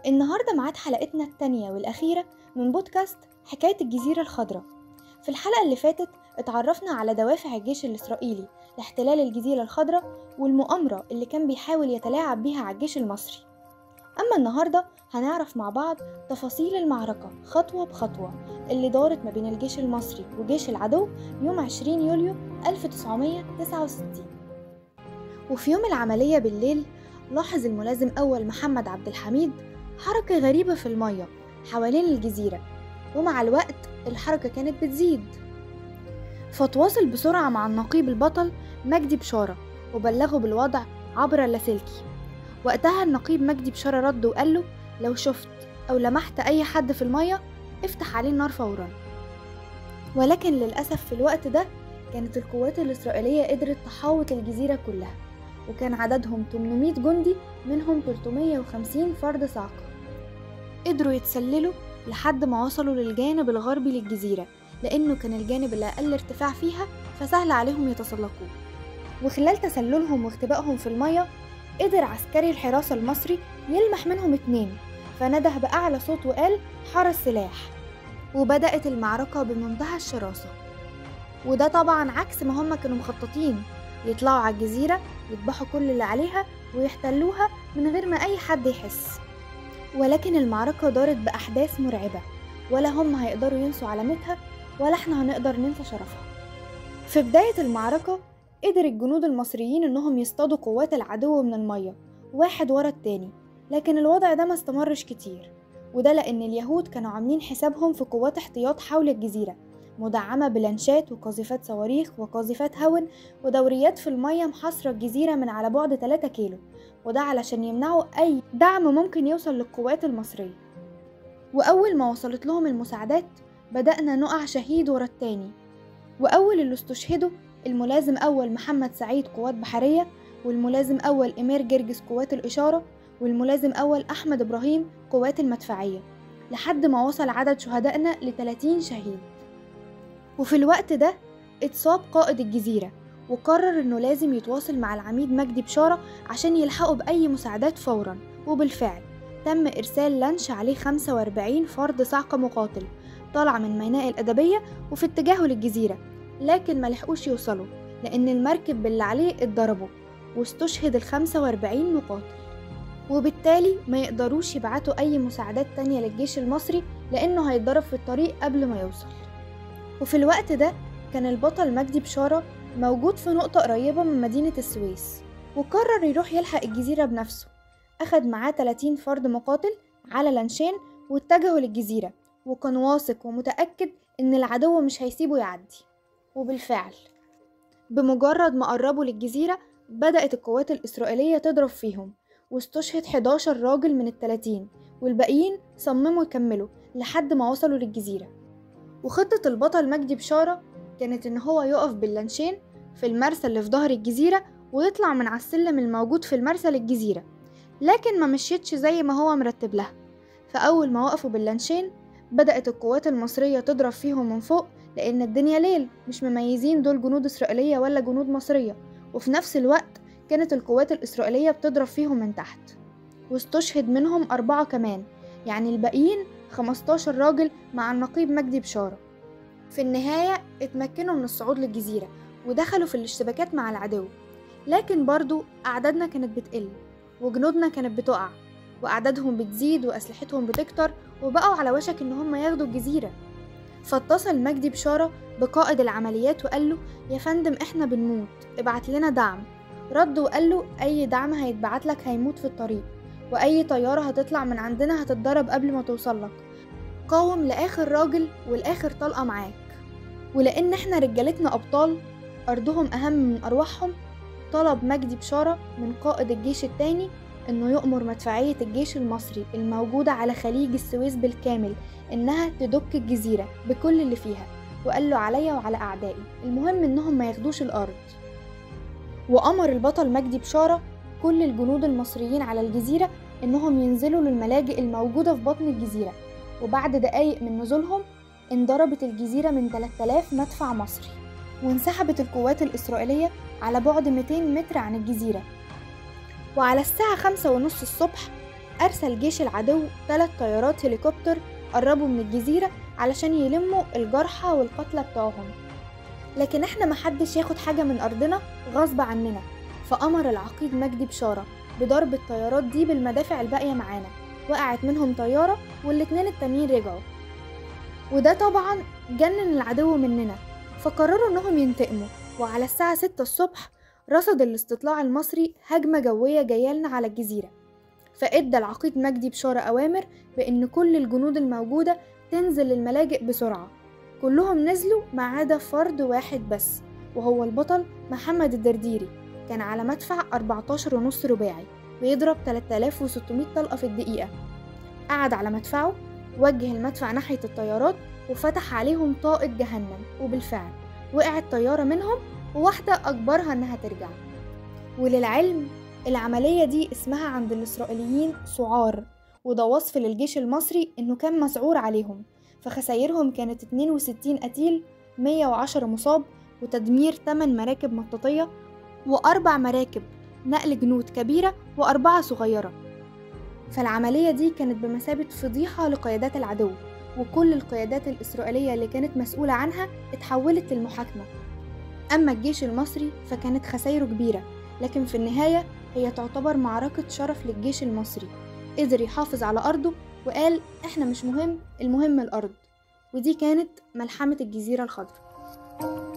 النهاردة معاد حلقتنا التانية والأخيرة من بودكاست حكاية الجزيرة الخضراء. في الحلقة اللي فاتت اتعرفنا على دوافع الجيش الإسرائيلي لاحتلال الجزيرة الخضراء والمؤامرة اللي كان بيحاول يتلاعب بيها على الجيش المصري. أما النهاردة هنعرف مع بعض تفاصيل المعركة خطوة بخطوة اللي دارت ما بين الجيش المصري وجيش العدو يوم 20 يوليو 1969. وفي يوم العملية بالليل لاحظ الملازم أول محمد عبد الحميد حركة غريبة في المية حوالين الجزيرة، ومع الوقت الحركة كانت بتزيد. فتواصل بسرعة مع النقيب البطل مجدي بشارة وبلغه بالوضع عبر اللاسلكي. وقتها النقيب مجدي بشارة رد وقال له لو شفت أو لمحت أي حد في المية افتح عليه النار فورا. ولكن للأسف في الوقت ده كانت القوات الإسرائيلية قدرت تحاوط الجزيرة كلها، وكان عددهم 800 جندي منهم 350 فرد صاعقة. قدروا يتسللوا لحد ما وصلوا للجانب الغربي للجزيرة، لأنه كان الجانب اللي أقل ارتفاع فيها فسهل عليهم يتسلقوه. وخلال تسللهم واختبائهم في المية قدر عسكري الحراسة المصري يلمح منهم 2، فنده بأعلى صوت وقال حرس سلاح، وبدأت المعركة بمنتهى الشراسة. وده طبعا عكس ما هم كانوا مخططين، يطلعوا على الجزيرة يذبحوا كل اللي عليها ويحتلوها من غير ما أي حد يحس. ولكن المعركة دارت بأحداث مرعبة، ولا هم هيقدروا ينسوا علامتها ولا احنا هنقدر ننسى شرفها. في بداية المعركة قدر الجنود المصريين انهم يصطادوا قوات العدو من المية واحد ورا التاني، لكن الوضع ده ما استمرش كتير، وده لأن اليهود كانوا عاملين حسابهم في قوات احتياط حول الجزيرة مدعمة بلانشات وقاذفات صواريخ وقاذفات هون ودوريات في المية محاصرة الجزيرة من على بعد 3 كيلو، وده علشان يمنعوا أي دعم ممكن يوصل للقوات المصرية. وأول ما وصلت لهم المساعدات بدأنا نقع شهيد ورا التاني، وأول اللي استشهدوا الملازم أول محمد سعيد قوات بحرية، والملازم أول إمير جرجس قوات الإشارة، والملازم أول أحمد إبراهيم قوات المدفعية، لحد ما وصل عدد شهدائنا ل30 شهيد. وفي الوقت ده اتصاب قائد الجزيرة وقرر انه لازم يتواصل مع العميد مجدي بشارة عشان يلحقوا بأي مساعدات فورا. وبالفعل تم إرسال لانش عليه 45 فرد صاعقة مقاتل طالع من ميناء الأدبية وفي اتجاهه للجزيرة، لكن ما لحقوش يوصلوا لأن المركب باللي عليه اتضربوا واستشهد 45 مقاتل، وبالتالي ما يقدروش يبعتوا أي مساعدات تانية للجيش المصري لأنه هيتضرب في الطريق قبل ما يوصل. وفي الوقت ده كان البطل مجدي بشارة موجود في نقطة قريبة من مدينة السويس، وقرر يروح يلحق الجزيرة بنفسه. أخد معاه 30 فرد مقاتل على لانشين واتجهوا للجزيرة، وكان واثق ومتأكد إن العدو مش هيسيبه يعدي. وبالفعل بمجرد ما قربوا للجزيرة بدأت القوات الإسرائيلية تضرب فيهم، واستشهد 11 راجل من 30، والباقيين صمموا يكملوا لحد ما وصلوا للجزيرة. وخطة البطل مجدي بشارة كانت إن هو يقف باللانشين في المرسى اللي في ظهر الجزيرة ويطلع من على السلم الموجود في المرسى للجزيرة، لكن ما مشيتش زي ما هو مرتب لها. فأول ما وقفوا باللانشين بدأت القوات المصرية تضرب فيهم من فوق، لأن الدنيا ليل مش مميزين دول جنود إسرائيلية ولا جنود مصرية، وفي نفس الوقت كانت القوات الإسرائيلية بتضرب فيهم من تحت، واستشهد منهم 4 كمان، يعني الباقيين 15 راجل مع النقيب مجدي بشارة. في النهاية اتمكنوا من الصعود للجزيرة ودخلوا في الاشتباكات مع العدو، لكن برضو أعدادنا كانت بتقل وجنودنا كانت بتقع وأعدادهم بتزيد وأسلحتهم بتكتر، وبقوا على وشك إن هم ياخدوا الجزيرة. فاتصل مجدي بشارة بقائد العمليات وقال له يا فندم احنا بنموت، ابعت لنا دعم. رد وقال له أي دعم هيتبعت لك هيموت في الطريق، وأي طيارة هتطلع من عندنا هتتضرب قبل ما توصلك، قاوم لآخر راجل والآخر طلقة معاك. ولأن احنا رجالتنا أبطال أرضهم أهم من أرواحهم، طلب مجدي بشارة من قائد الجيش التاني إنه يؤمر مدفعية الجيش المصري الموجودة على خليج السويس بالكامل إنها تدك الجزيرة بكل اللي فيها، وقال له عليا وعلى أعدائي، المهم إنهم ما ياخدوش الأرض. وأمر البطل مجدي بشارة كل الجنود المصريين على الجزيرة إنهم ينزلوا للملاجئ الموجودة في بطن الجزيرة، وبعد دقايق من نزولهم انضربت الجزيرة من 3000 مدفع مصري، وانسحبت القوات الإسرائيلية على بعد 200 متر عن الجزيرة. وعلى الساعة 5:30 الصبح أرسل جيش العدو 3 طيارات هليكوبتر قربوا من الجزيرة علشان يلموا الجرحى والقتلى بتوعهم، لكن احنا محدش ياخد حاجة من أرضنا غصب عننا. فأمر العقيد مجدي بشارة بضرب الطيارات دي بالمدافع الباقية معانا، وقعت منهم طيارة والاتنين التانيين رجعوا، وده طبعا جنن العدو مننا، فقرروا انهم ينتقموا. وعلى الساعة 6 الصبح رصد الاستطلاع المصري هجمة جوية جاية لنا على الجزيرة، فإدى العقيد مجدي بشارة أوامر بإن كل الجنود الموجودة تنزل للملاجئ بسرعة. كلهم نزلوا ما عدا فرد واحد بس، وهو البطل محمد الدرديري، كان على مدفع 14.5 رباعي بيضرب 3600 طلقة في الدقيقة. قعد على مدفعه، وجه المدفع ناحية الطيارات وفتح عليهم طاقة جهنم، وبالفعل وقعت طيارة منهم وواحدة أجبرها إنها ترجع. وللعلم العملية دي اسمها عند الإسرائيليين سعار، وده وصف للجيش المصري إنه كان مسعور عليهم، فخسائرهم كانت 62 قتيل، 110 مصاب، وتدمير 8 مراكب مطاطية و4 مراكب نقل جنود كبيرة و4 صغيرة. فالعملية دي كانت بمثابة فضيحة لقيادات العدو، وكل القيادات الإسرائيلية اللي كانت مسؤولة عنها اتحولت للمحاكمة. أما الجيش المصري فكانت خسائره كبيرة، لكن في النهاية هي تعتبر معركة شرف للجيش المصري، قدر يحافظ على أرضه وقال إحنا مش مهم، المهم الأرض. ودي كانت ملحمة الجزيرة الخضراء.